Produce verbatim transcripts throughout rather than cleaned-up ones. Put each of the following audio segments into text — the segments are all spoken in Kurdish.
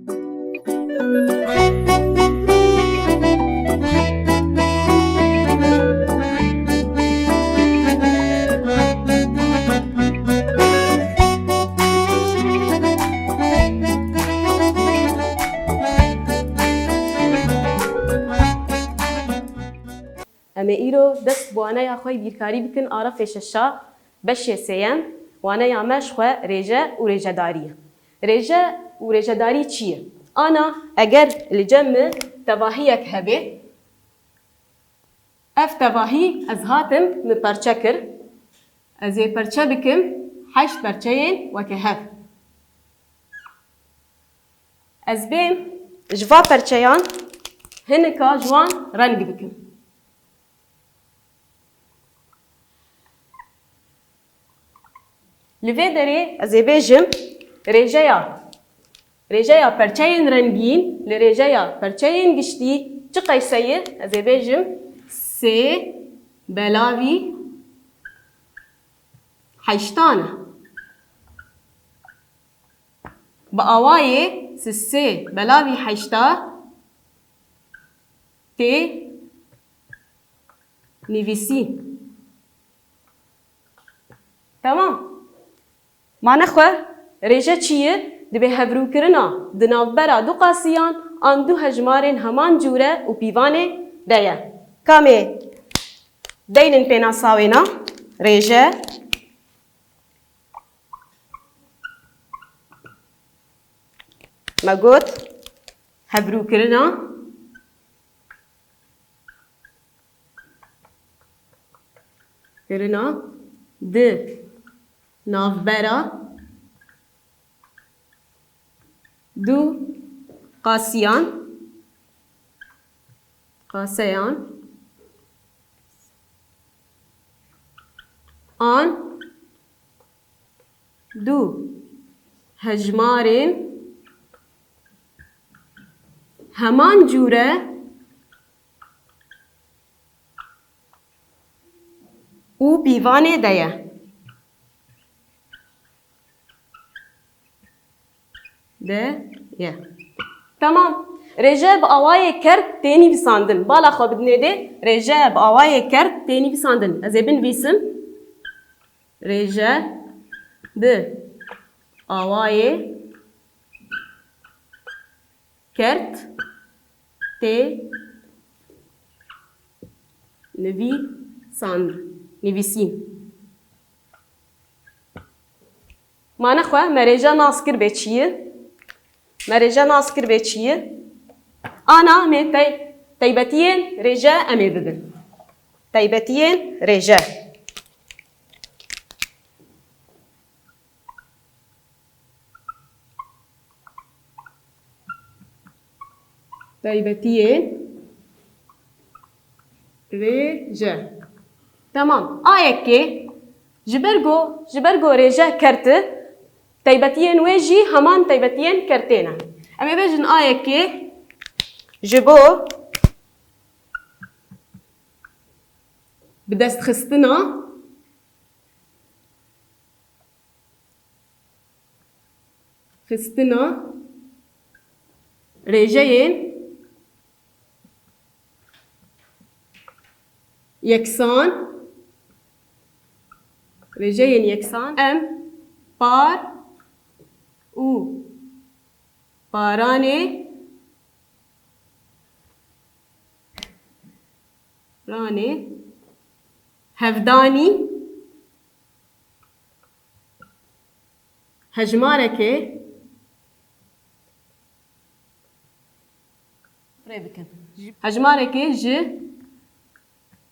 Em ê îro dest bi waneya xwe yê bîrkarî bikin, arafê şeşa, beşê sêyem, waneya me ji xwe rêje û rêjedarî ye. Rêje û rêjedarî çi ye? Ana, eger li cem min tevahiyek hebe, ev tevahî ez hatim, min perçe kir, ez ê perçe bikim heşt perçeyên weke hev. Ez bêm ji va perçeyan hinika ji wan reng bikim. Li vê derê ez ê bêjim rêjeya, rêjeya perçeyên rengîn li rêjeya perçeyên giştî çi qeyse ye? Ez ê bêjim sê belavî heştan e. Bi awayê sisê belavî heşta tê nivîsîn. Temam. Mane xwe, rêje çi ye? Dibê hevrûkirina di navbera du qasiyan an du hejmarên heman cûre û pîvanê de ye. Kamê deylên pênasa wêna? Rêje. Me got, hevrûkirina, kirina di navbera du qasiyan, qaseyan an du hejmarên heman cûre û pîvanê de ye. De ye. Temam. Rêje bi awayê kert tê nivîsandin. Bala xwe bidinê dê. Rêje bi awayê kert tê nivîsandin. Ez ê binivîsim. Rêje bi awayê kert tê nivîsand, nivîsîn. Mane xwe, me rêje nas kir bê çi ye? Me rêje nas kir bê çi ye? Ana, em ê tey-, teybetiyên rêje em ê bibin. Teybetiyên rêje. Taybetiyên rêje. Temam. A yekê ji ber ku, ji ber ku rêje kert e, taybetiyên wê jî heman taybetiyên kertê ne. Em ê bêjin a yekê ji bo bidestxistina xistina rêjeyên yeksan, rêjeyên yeksan, em par û paranê, ranê hevdanî hejmarekê rê bikin. Hejmarekê ji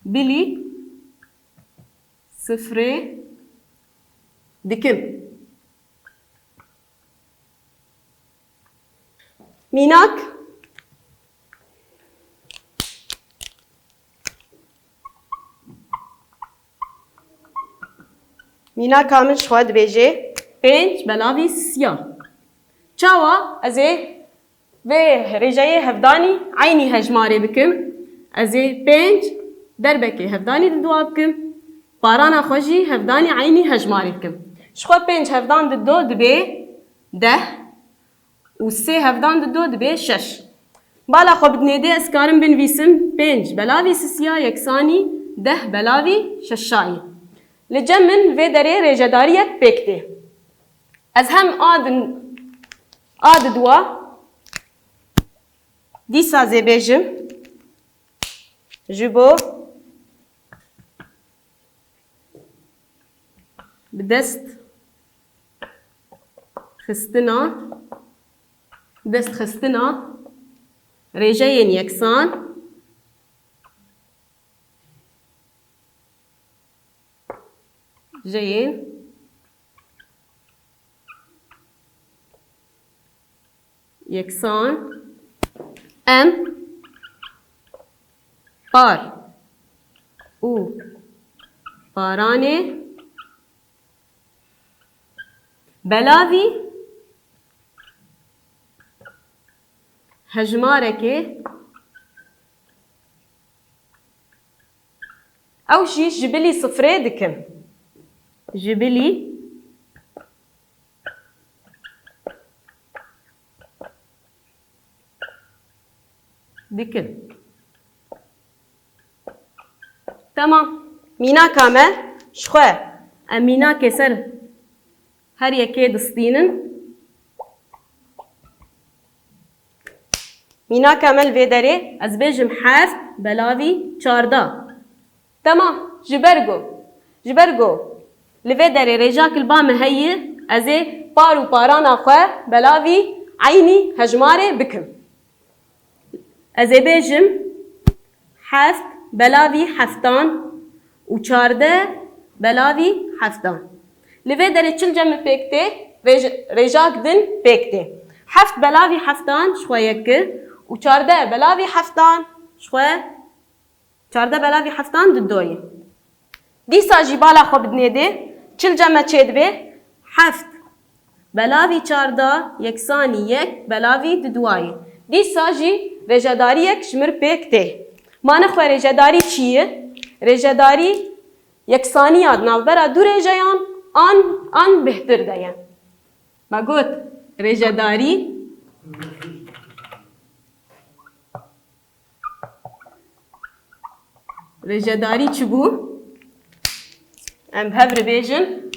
bilî sifrê dikim. Mînak. Mînaka min ji xwe dibêje pênc belavî sisiya. Çawa ez ê vê rêjeyê hevdanî eynî hejmarê bikim? Ez ê pênc derbekê hevdanî di dua bikim. Parana xwe jî hevdanî eynî hejmarê bikim. Ji xwe pênc hevdan di do dibe deh. û sê hevdan dido dibe şeş. Bala xwe bidinê dê ez karim binivîsim pênc belavî sisiya yeksanî deh belavî şeşayî. Li cem min vê derê rêjedariyek pêk tê. Ez hem a din, a diduwa dîsa zê bêjim ji bo bi dest xistina, dest xistina rêjeyên yeksan, jeyên yeksan, em par û paranê belavî hejmarekê, ew jî ji bilî sifrê dikin. Ji bilî dikin. Temam. Mînaka me ji xwe. Em mînakê ser her yekê distînin. Mînaka me li vê derê, ez bêjim heft belavî çarda. Temam, ji ber ku, ji ber ku li vê derê rêjak li ba min heye, ez ê par û parana xwe belavî eynî hejmarê bikim. Ez ê bêjim heft belavî heftan û çardeh belavî heftan. Li vê derê çil cem min pêk tê, rêj-, rêjak din pêk tê. Heft belavî heftan ji xwe yek û çardeh belavî heftan ji xwe çardeh belavî heftan didoyê. Dîsa jî bala xwe bidinê dê, çil cem me çêdibe, heft belavî çarda yeksanî yek belavî diduwayê. Dîsa jî rêjedariyek ji mir pêk tê. Ma nexwe rêjedarî çi ye? Rêjedarî yeksaniya di navbera du rêjeyan an, an bêhtir de ye. Me got, rêjedarî Rêjedarî çi bû? Em bi hev re bêjin,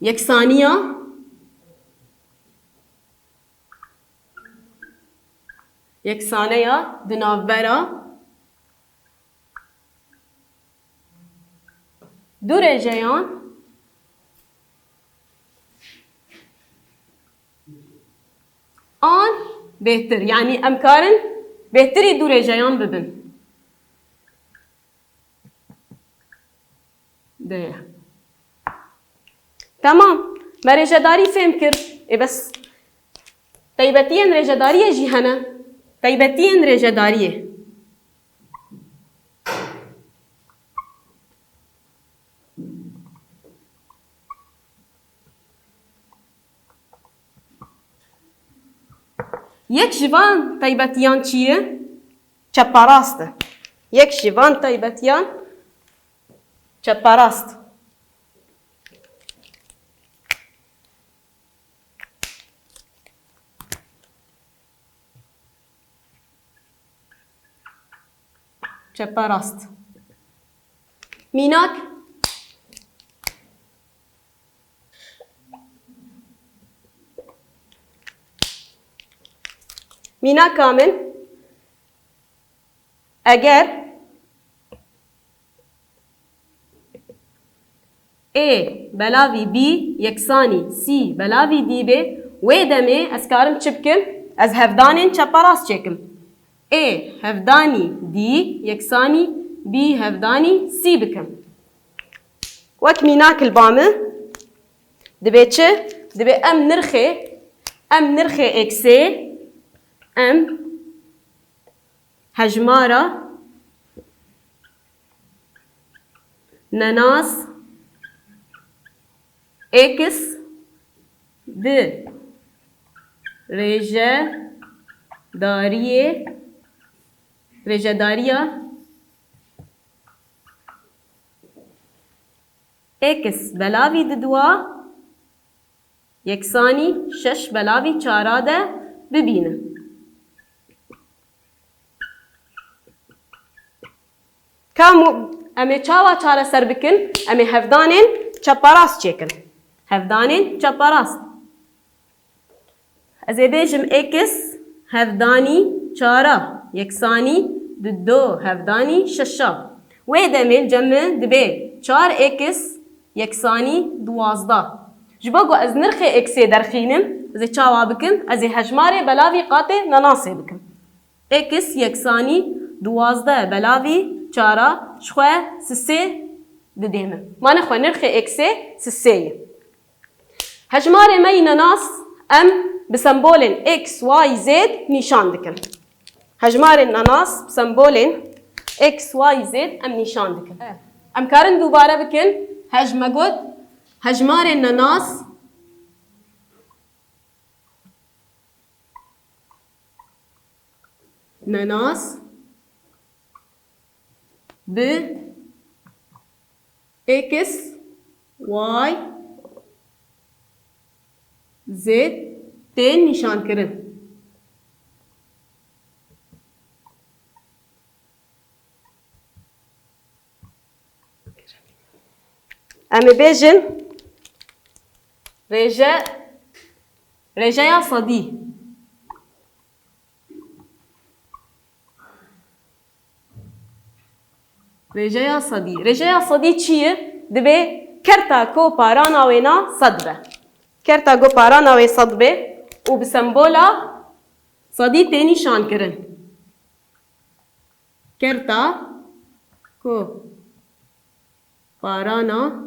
yeksaniya, yeksaneya di navbera du rêjeyan an bêhtir. Yanî em karin bêhtirî du rêjeyan bibin. De ye. Temam. Me rêjedarî fêm kir. Ê bes. Taybetiyên rêjedariyê jî hene. Taybetiyên rêjedariyê. Yek ji van taybetiyan çi ye? Çeperast e. Yek ji van taybetiyan çeperast. Çeperast. Mînak. Mînaka min, eger A belavî B yeksanî C belavî D be, wê demê ez karim çi bikim? Ez hevdanên çeperast çêkim. A hevdanî D yeksanî B hevdanî C bikim. Wek mînak li ba min dibe çi? Dibe em nirxê, em nirxê eksê, em hejmara nenas X di rêjedariyê, rêjedariya X belavî diduwa yeksanî şeş belavî çara de bibînin. Ka mû-, em ê çawa çareser bikin? Em ê hevdanên çeparast çêkin. Hevdanên çeparast. Ez ê bêjim x hevdanî çara yeksanî du hevdanî şeşa. Wê demê li cem min dibe çar x yeksanî duwazdeh. Ji bo ku ez nirxê x'ê derxînim, ez ê çawa bikim? Ez ê hejmarê belavî qatê nenasê bikim. X yeksanî duwazdeh belavî çara ji xwe sisê didê min. Mane xwe nirxê x'ê sisê ye. Hejmarê me yî nenas em bi sembolên x, y, z nîşan dikin. Hejmarên nenas bi sembolên x, y, z em nîşan dikin. Em karin dubare bikin, hej me got, hejmarên nenas nenas bi x, y, z tên nîşankirin. Em ê bêjin rêje, rêjeya sedî. Rêjeya sedî. Rêjeya sedî çi ye? Dibe kerta ku parana wê na sed be. Kerta ku parana wê sed be û bi sembola sedî tê nîşankirin. Kerta ku parana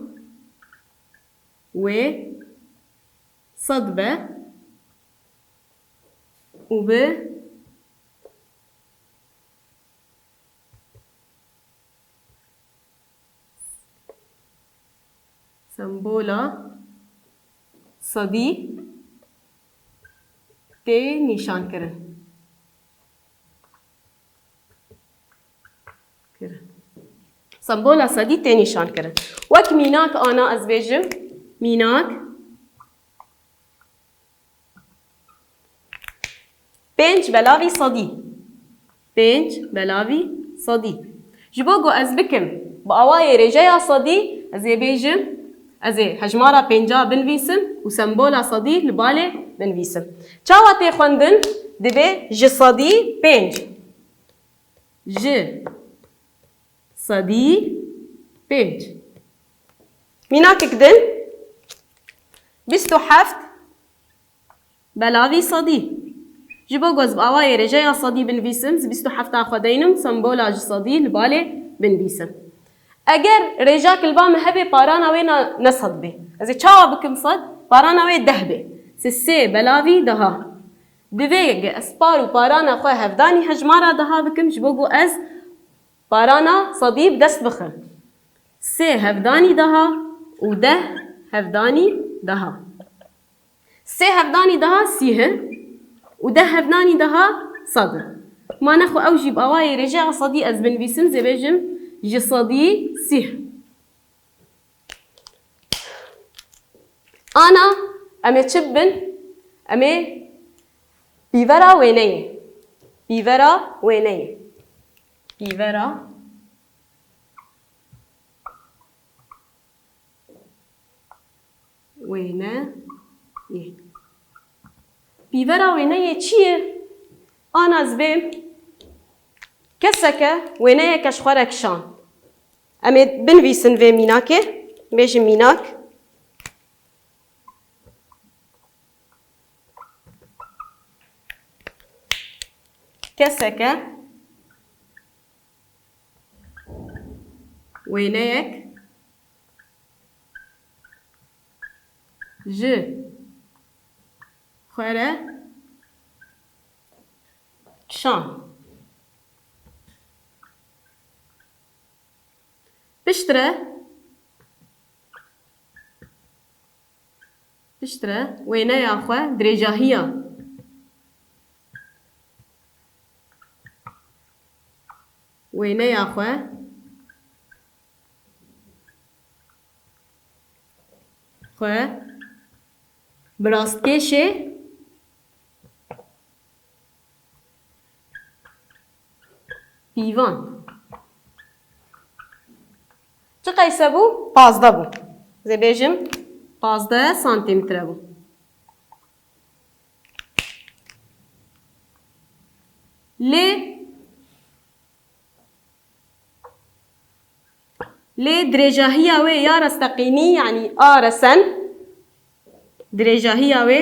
wê sed be û bi sembola sedî tê nîşankirin. Kirin. Sembola sedî tê nîşankirin. Wek mînak ana ez bêjim, mînak pênc belavî sedî. Pênc belavî sedî. Ji bo ku ez bikim, bi awayê rêjeya sedî, ez ê bêjim, ez ê hejmara pênca binivîsim û sembola sedî li balê binivîsim. Çawa tê xwendin? Dibe ji sedî pênc. Ji sedî pênc. Mînakek din, bîst û heft belavî sedî. Ji bo ku ez bi awayê rêjeya sedî binivîsim, ez bîst û heft a xwe deynim, sembola ji sedî li balê binivîsim. Eger rêjak li ba min hebe, parana wê na, ne sed bê. Ez ê çawa bikim sed? Parana wê deh bê. Sê belavî deha. Divê ge ez par û parana xwe hevdanî hejmara deha bikim, ji bo ku ez parana sedî bi dest bixim. Sê hevdanî deha û deh hevdanî deha. Sê hevdanî deha sîh e û deh hevdanî deha sed e. Mane xwe ew jî bi awayê rêjeya sedî ez binivîsim, zê bêjim ji sedî sîh. Ana, em ê çi bibin? Em ê pîvera wêneyê. Pîvera wêneyê. Pîvera wêneyê. Pîvera wêneyê çi ye? Ana ez bêm keseke wêneyeke ji xwe re kişand. Em ê binivîsin vê mînakê. Bêjin mînak. Keseke wêneyek ji xwe re kişand. Piştre, piştre wêneya xwe dirêjahiya, wêneya xwe, xwe Bi rastkêşê pîvan. Çi qeyse bû? Pazdeh bû. Ez ê bêjim pazdeh santîmetre bû. Lê, lê dirêjahiya wê ya resteqînî, yanî a resen, dirêjahiya wê,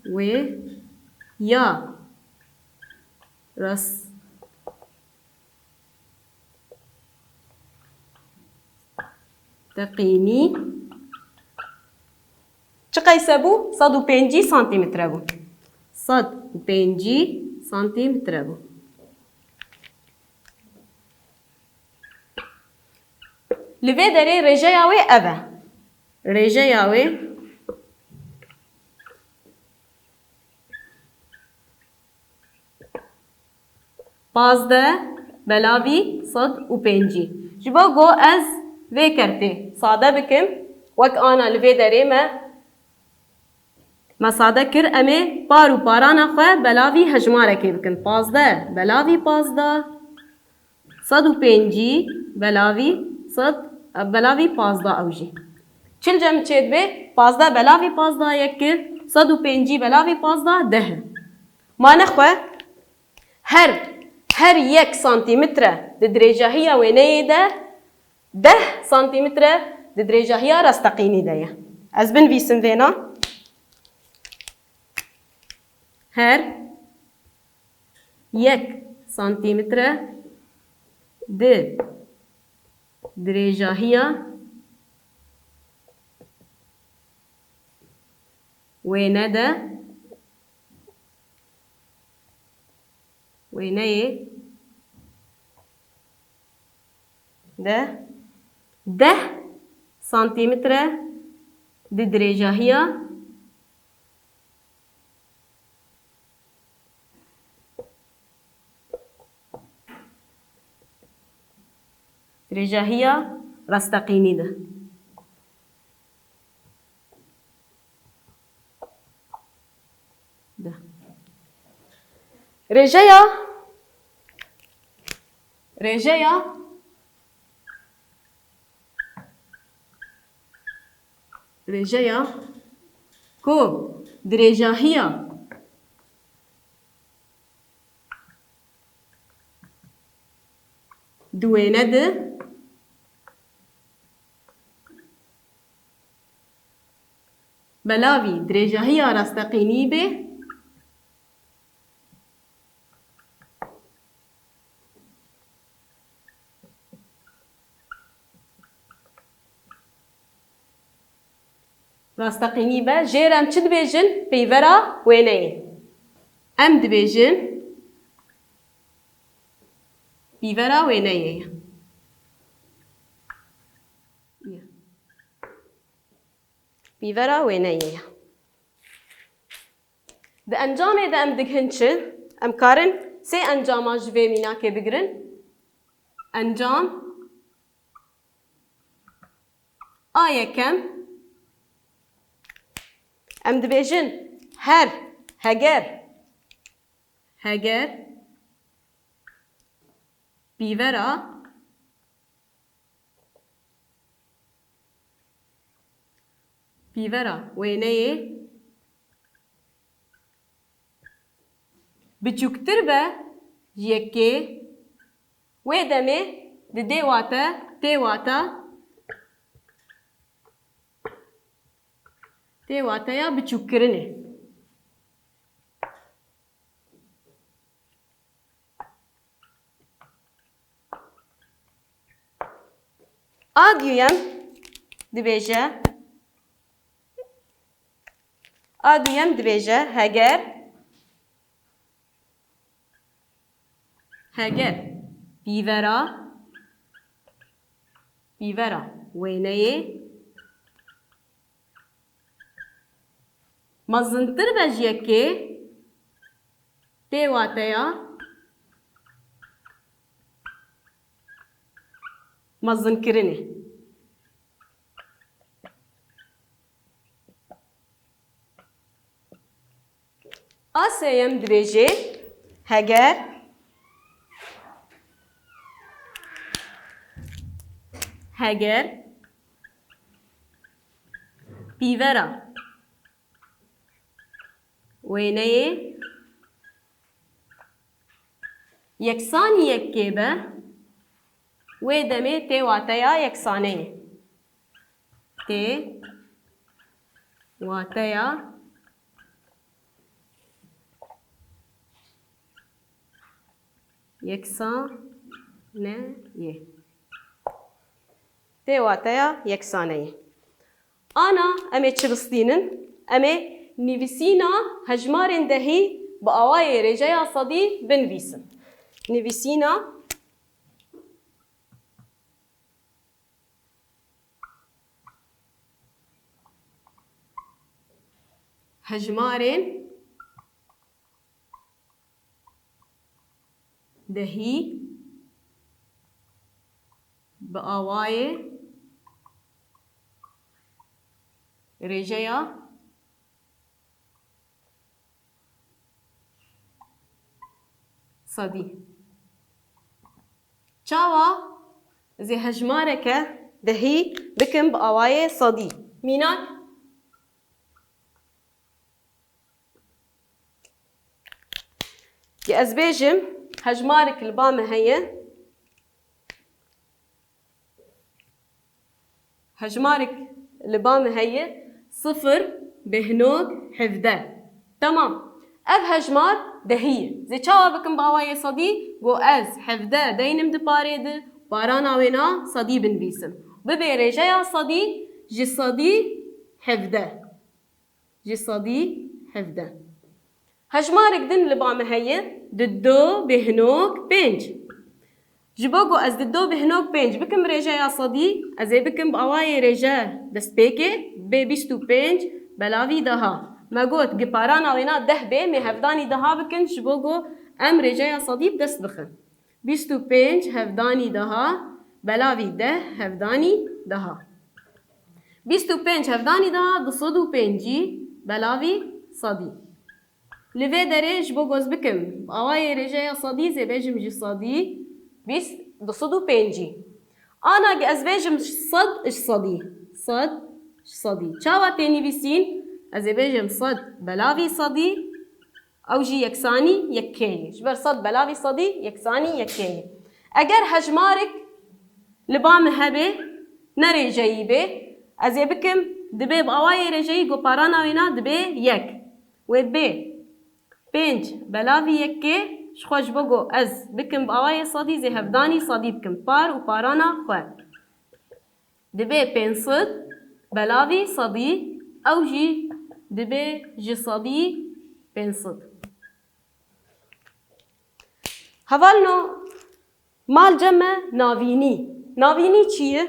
wê ya res-, teqînî çi qeyse bû? Sed û pêncî santîmetre bû. Sed û pêncî santîmetre bû. Li vê derê rêjeya wê ev e. Rêjeya wê pazdeh belavî sed û pêncî. Ji bo ku ez vê kertê sade bikim, wek ana li vê derê me, me sade kir, em ê par û parana xwe belavî hejmarekê bikin. Pazdeh belavî pazdeh, sed û pêncî belavî sed, belavî pazdeh ew jî. Çil cem çê dibe, pazdeh belavî pazdeh yek kir, sed û pêncî belavî pazdeh deh. Mane xwe her, her yek santîmetre di dirêjahiya wêneyê de, deh santîmetre di dirêjahiya rasteqînî de ye. Ez binivîsim vêna. Her yek santîmetre di dirêjahiya wêne de, wêneyê de deh santîmetre di dirêjahiya Dirêjahiya rasteqînî de. De. Rêjeya, rêjeya, rêjeya ku dirêjahiya di wêne de belavî dirêjahiya rasteqînî bê. Rasteqînî be, jê re em çi dibêjin? Peyvera wêneyê. Em dibêjin pîvera wêneyê ye. Pîvera wêneyê ye. Di encamê de em digihin çi? Em karin sê encama ji vê mînakê bigirin. Encam A yekem, em dibêjin her, heger, heger pîvera, pîvera wêneyê biçûktir be ji yekê, wê demê di dê wate tê wata, tê wateya biçûkkirinê. A duyem dibêje, a duyem dibêje, heger, heger pîvera, pîvera wêneyê mezintir be ji yekê, tê wateya, mezinkirinê. A sêyem dibêje, heger, heger pîvera wêneyê yeksanî yekê be, wê demê tê wateya yeksaneyê. Tê wateya yeksaneyê. Tê wateya yeksaneyê. Ana em ê çi bistînin? Em ê nivîsîna hejmarên dehî bi awayê rêjeya sedî binivîsin. Nivîsîna hejmarên dehî bi awayê rêjeya sedî. Çawa ez ê hejmareke dehî bikim bi awayê sedî? Mînak, ki ez bêjim, hejmarek li ba me heye, hejmarek li ba me heye, sifir bêhnok hevdeh. Temam. Ev hejmar dehî ye. Zê çawa bikim bi awayê sedî? Go ez hevdeh deynim di parê di, parana wêna sedî binivîsim. Bibê rêjeya sedî ji sedî hevdeh. Ji sedî hevdeh. Hejmarek din li ba me heye, di do bêhnok pênc. Ji bo ku ez di do bêhnok pênc bikim rêjeya sedî, ez ê bikim bi awayê rêje destpêkê, bê bîst û pênc belavî deha. Me got, gi parana wêna deh bê, mê hevdanî deha bikin, ji bo ku em rêjeya sedî bi dest bixin. Bîst û pênc hevdanî deha, belavî deh hevdanî deha. Bîst û pênc hevdanî deha, du sed û pêncî belavî sedî. Li vê derê ji bo goz bikim, bi awayê rêjeya sedî zê bêjim ji sedî bîst, du sed û pêncî. Ana gi ez bêjim sed ji sedî. Sed ji sedî. Çawa tê nivîsîn? Ez ê bêjim sed belavî sedî. Ew jî yeksanî yekê ye. Ji ber sed belavî sedî yeksanî yekê ye. Eger hejmarek li ba min hebe, ne rêjeyî bê, ez ê bikim, dibê bi awayê rêjeyî, goparana wêna dibê yek. Wê dibê pênc belavî yekê, ji xwe ji bo ku ez bikim bi awayê sedî, zê hevdanî sedî bikim. Par û parana xwe. Dibê pênc sed belavî sedî, ew jî dibê ji sedî pênc sed. Hevalno, malce me navînî. Navînî çi ye?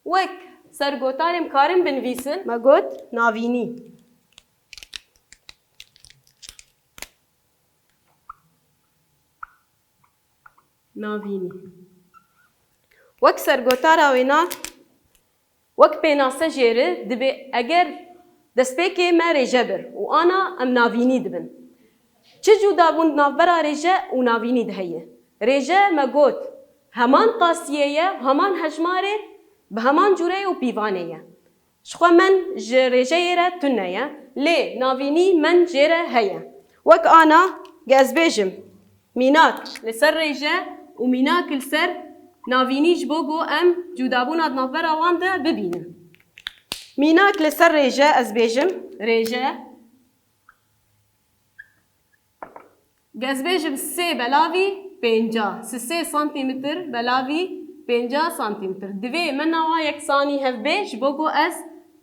Wek sergotarê em karin binivîsin. Me got navînî. Navînî. Wek sergotara wêna, wek pênase jê re dibê eger destpêkê me rêje bir û ana em navînî dibin. Çi cudabûn di navbera rêje û navînî de heye? Rêje me got heman qasiyê ye, heman hejmarê, bi heman cûreyê û pîvanê ye. Ji xwe men ji rêjeyê re tune ye, lê navînî men jê re heye. Wek ana, ge ez bêjim, mînak li ser rêje û mînak li ser navînî ji bo ku em cudabûna di navbera wan de bibînin. Mînak li ser rêje ez bêjim. Rêje. Ge ez bêjim sê belavî pênca, sisê santîmetr belavî pênca santîmetr. Divê me nawa yeksanî hev bê, ji bo ku ez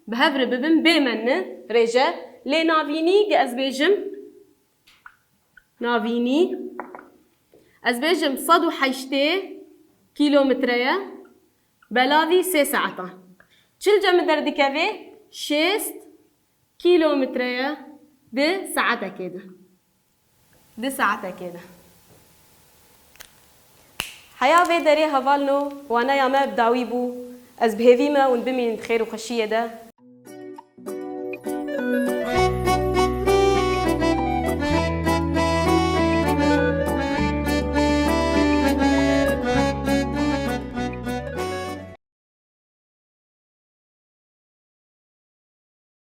bi hev re bibim, bê me ni rêje. Lê navînî ge ez bêjim, navînî, ez bêjim sed û heştê kîlometre ye, belavî sê saeta. Çil cem derdikeve şêst kîlometre ye di saetekê de. Di saetekê de. Heya vê derê hevalno, waneya me bi dawî bû. Ez bi hêvî me hûn bimînin di xêr û xweşiyê de.